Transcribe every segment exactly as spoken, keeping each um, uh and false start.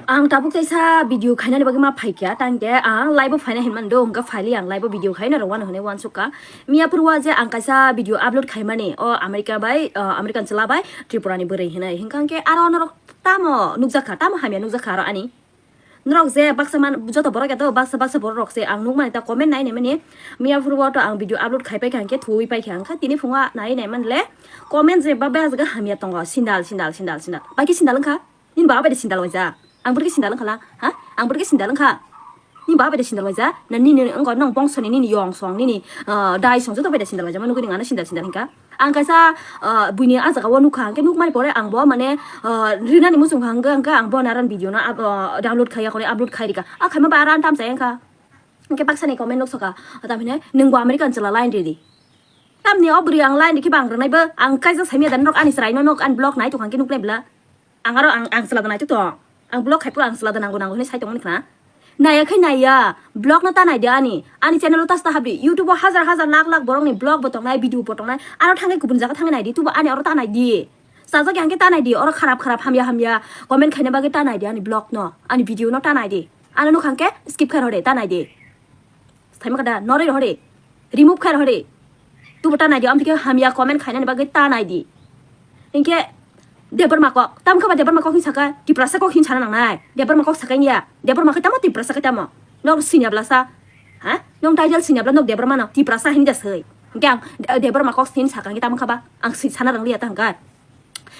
Ang tabuk kaisa video khainani bagwi ma phaikha, tangkhe ang live o phaina hinmani do, hwnkhe phaili ang live o video khaina rw wano hwnwi uansukha. Miyaphuruo je ang kaisa video upload khaimani, o America bai, o American chwla bai Tripura ni bwrwi hwnwi, hwnkhe aro norok tamo nukjakha, tamo hamya nukjakha aro ani. Norok je baksa man, joto borok ya to baksa baksa borok rok se ang nukmani ta comment nai naimani. Miyaphuruo to ang video upload khaipaikha hwnkhe thuwi paikha, hwnkhe tini phungo nai naimanle comment je ba bejagwi hamya tongo, sindal, sindal, sindal, sindal. Bai khe sindal wngkha? Nini baba bai de sindal waija. Ang bwrwi khe sindal wngkha la? Ha? Ang bwrwi khe sindal wngkha? Nini baba bai de sindal waija? Na nini wngkha nong bongsoni nini yong song nini, ah, dai song joto bai de sindal waija. Ma nugwi nang ano sindal sindal wngkha. Ang kaisa, ah, buini ah jaga o nukha hwnkhe nukmani pore ang bo mane, ah, rinani muchung kha hwnkhe, hwnkhe ang bo naran video no up-, ah, download khai yakori upload khai rika. Ah, khaima ba aran tam chaya wngkha. Hwnkhe baksa ni comment nuksoka. Tamhine nwng bo American chwla line ridi. Tamni o bwrwi ang line rikhe ba ang rwnai bo. Ang kaisa saimya da norok ani chwrai no nok ani vlog nai tongkha hwnkhe nuknai bwla. Ang aro ang, ang chwla da naituk tong. Ang vlog khai phuru ang chwla da nango nango hinwi sai tongmani khna. Naiya khai naiya, vlog no ta naidi ani. Ani channel o ta sta habdi. YouTube o hajar hajar lakh lakh borok ni vlog bo tongnai, video bo tongnai. Aro thangwi kubun jaga thangwi naidi. Tubo ani oro ta naidi. Sajak yang khe ta naidi. Oro kharap kharap hamya hamya comment khaina bagwi ta naidi ani vlog no. Ani video no ta naidi. Ano nukha hwnkhe skip khai rw de, ta naidi. Thaima kada noroi rohori. Remove khai rohori. Tubo ta naidi, amtike hamya comment khainani bagwi ta naidi. Hinkhe Debbarma kok, tam khe ba Debbarma kok hin saka, Tiprasa kok hin sana nangnai. Debbarma kok saka ya. Debbarma khe tamo, Tiprasa khe tamo. Nok sinya blasa. Ha? Nong title sinya bla nok Debbarma no Tiprasa hin da soi. Hinkhe ang, eh, Debbarma kok sin saka hinkhe tamo kha ba. Ang si sana rang liya ta hwnkhe.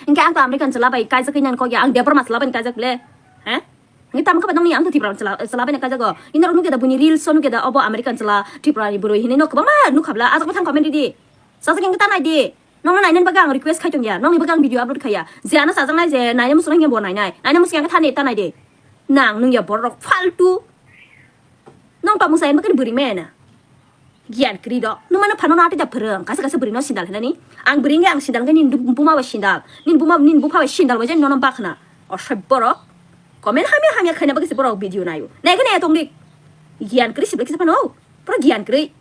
Hinkhe ang to American chwla bai kaijak khe nang kok ya. Ang Debbarma chwla bai kaijak le. Ha? Ngi tamo khe ba nongni ang to Tripura chwla, chwla bai na kaijago. Ino rok nukya da buini reels o nukya da obo American chwla Tripura ni bwrwi hinwi no kwbangma nukha bla. Ajak bwthang comment ridi. Sajak wngkhe ta naidi. Nongno nainani bagwi ang request khai tongya. Nongni bagwi ang video upload khaiya. Je ano chajaknai je naina muchungnai hwnkhe bo nainai. Naina muchung khe thani ta naidi. Nang nungya borok faltu. Nong tongmung sa emang khe bwrwi maya na. Giyan kwrwi rok. Nwng mano phano no atwi da phwrwng. Kaisa kaisa bwrwi no sindal hinani. Ang bwrwi wngkhe ang sindal wngkhe nini buma bai sindal. Nini buma, nini bupha bai sindal bai jani nono bakhna. Osoi borok. Comment hamya hamya khaina bagwi se borok video naio. Nai khe nai tongdi. Giyan kwrwi sibla kisa phano. Pura giyan kwrwi.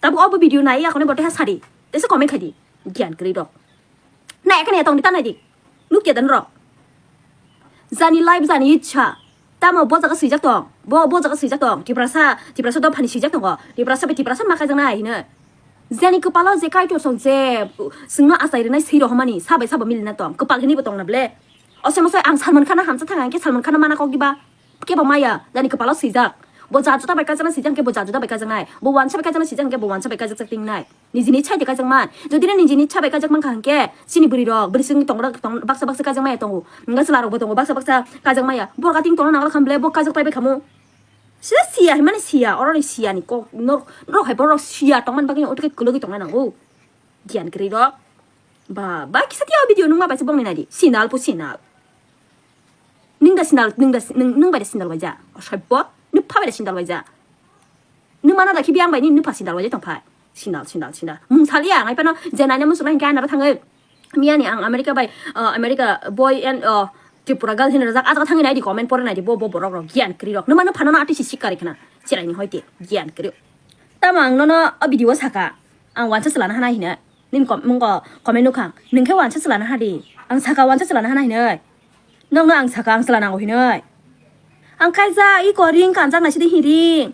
Tabuk obo video nai yakone bote ha sadi. Tesa comment khaidi. Giyan kwrwi rok. Nai khe nai tongdi ta naidi. Nukya da norok. Jani life jani ichha. Tamo bo jaga swijak tong. Bo, bo jaga swijak tong. Tiprasa, Tiprasa dophani swijak tongo. Tiprasa bai Tiprasa ma kaijaknai hino. Jani kwpalo je Kaitor song je chwngno achai rwnai swi rohormani sabai sabo milina tong. Kwpal hinwi bo tongna ble. Osai mosai ang Salman Khan hamsa thang hwnkhe Salman Khan mana kok diba. Kebo maya, jani kwpalo swijak. Bo ja juda bai kaijaknai swijak hwnkhe bo ja juda bai kaijaknai. Bo wansa bai kaijaknai swijak hwnkhe bo wansa bai kaijakjak tingnai. Nijini ichha de kaijak man. Jodi nini nijini ichha bai kaijak mankha hwnkhe, chini bwrwi rok, bwrwi songni tong, tong, baksa baksa kaijak maya tongo. Hwnkhe chwla rokbo tongo, baksa baksa kaijak maya. Borok ating tongna nangla khamble, bo kaijak paibai khamu. Sida siya hinmani siya, oroni siyani kok, nor-, norok hai borok siya tongmani bagwi otike kwlwgwi tongna nango. Giyan kwrwi rok. Ba, ba kisa tiya video nungma bai se bongni naidi. Sinal po sinal. Nung da sinal, nung da, nung, nung bai da sinal waija. Osai bo, nung pha bai da sinal waija. Nung mana da khibi ang bai ni nung pha sindal waje tong phai. Sindal, sindal, sindal. Mung saliya, ngai pano je naina musu nai kya nara thangai. Miyani ang America bai, uh, America boy and, uh, Tripura girl hin rajak ajak thangai nai di comment pore nai di bo, bo borok rok giyan kwrwi rok. Nung mana phano na ati si sikari khna. Chirai ni hoite giyan kwrwi. Tamo ang nono o video saka. Ang wansa chalana hana hina. Nin kom-, mung ko comment nukha. Nung khe wansa chalana hadi. Ang saka wansa chalana hana hinoi. Nokno ang saka ang chwla nango hinoi. Ang kaijak, iko ring kanjak naisidi hiring.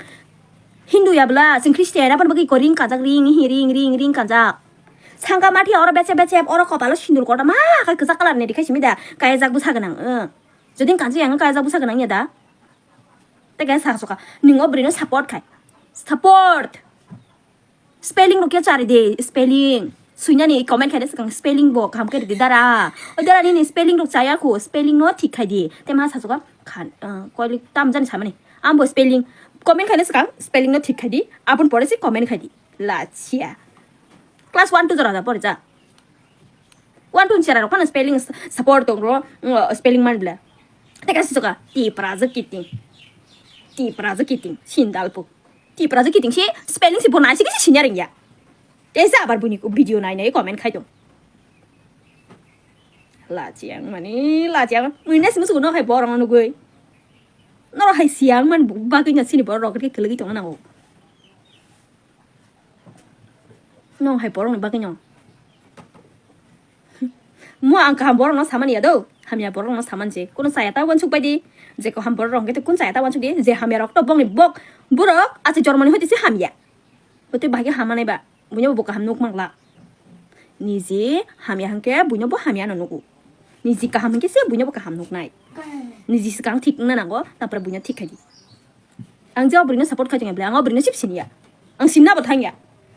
Hindu ya bwla, chwng Christian, aboni bagwi iko ring kanjak, ring, hi, ring, ring, ring kanjak. Sangka mathi oro bechep, bechep, oro kopalo sindur kotorma, kai kwchak colour ni rikha simi da, kaijak bwsa gwnang, eh. Jodi kanjak yang kaijak bwsa gwnang ya da. Tei kaisa saksuka, nwng o bwrwino support khai. Support! Spelling rok khe chari de, spelling. Suinani comment khaina swkang spelling bo kaham khe rwdi dara. O dara nini spelling rok chaya khu, spelling no thik khai di. Tei ma sachuka khan, ah, koilik tam jani samani. Ambo spelling comment khaina swkang spelling no thik khai di. Aboni pore se comment khai di. Lachia. Class one to jora da pore ja. One to jora rok phano spelling support tong ro, mm, spelling man bla. Tei kaisa suka, Tipra je kiting. Tipra je kiting, sindal po. Tipra je kiting se spelling se bo nai se kisa sinya ringya. Tei se abar buini video nai nai comment khai tong. Lachiang mani, lachiang. Mui nai se musugo no khai borok no nugui. Noro hai siang man bagwi na sini borok rok khe kwlwgwi tongna nango. Nong hai borok ni bagwi no. Mo ang kaham borok no samani ya do. Hamya borok no saman je. Kuno chaya ta wansuk bai di. Je kaham borok rok hwnkhe kun chaya ta wansuk di. Je hamya rok to bongni bok. Borok achi jormani hoite se hamya. Hoite bahai khe hamanai ba. Buino bo kaham nuk mangla. Niji hamya hwnkhe buino bo hamya no nugo. Niji kaham hwnkhe se buino bo kaham nuknai. Niji swkang thik wngna nango. Tapore buino thik khai di. Ang je o bwrwino support khai tongya bwle, ang o bwrwino sip siniya. Ang sinna bo thangya.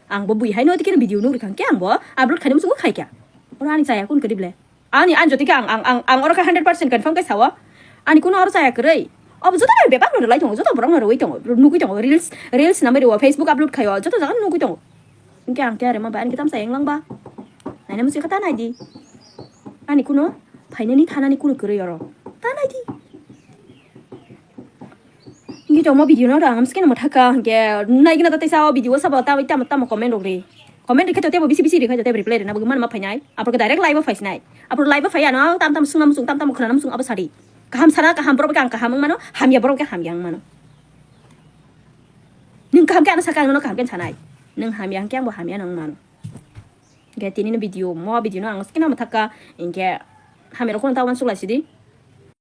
Ang bo bui haino tei khe video nugri khang khe ang bo upload khainai muchungo khai kha. Oro ani chaya kun kwrwi bwle. Ani, ani jotoi khe ang, ang, ang, ang oro khe hundred percent confirm khe sao. Ani kuno oro chaya kwrwi. Obo joto no bebak no rwlai tongo, joto borok no rwui tongo, nugui tongo, reels, reels namai rwo, Facebook upload khaio, joto jaga nugui tongo. Hwnkhe ang khe arema bai ani khe tamo chaya wnglang ba. Naina muchung khe ta nai di. Ani kuno phainani thanani kuno kwrwi oro. Ta nai di. Hingke tongmo video no rang hamsike no mwthaka hingke naigina ta teisa o video sabo ta tamo tamo comment rok ri. Comment rikhe to tebo bisi bisi rikhe to tebo reply rina bagwi manma phainai. Aporke direct live o phaisinai. Apor live o phai ano tam tam sungna muchung tam tam khna muchung abo sadi. Kaham sana kaham borok khe ang kaham wng mano, hamya borok khe hamya wng mano. Nwng kaham khe ano saka ano kaham khe sanai. Nwng hamya hingke angbo hamya no wng mano. Hingke tini no video mo video no ang skina mwthaka hingke hamya rok no ta wansuk lai sidi.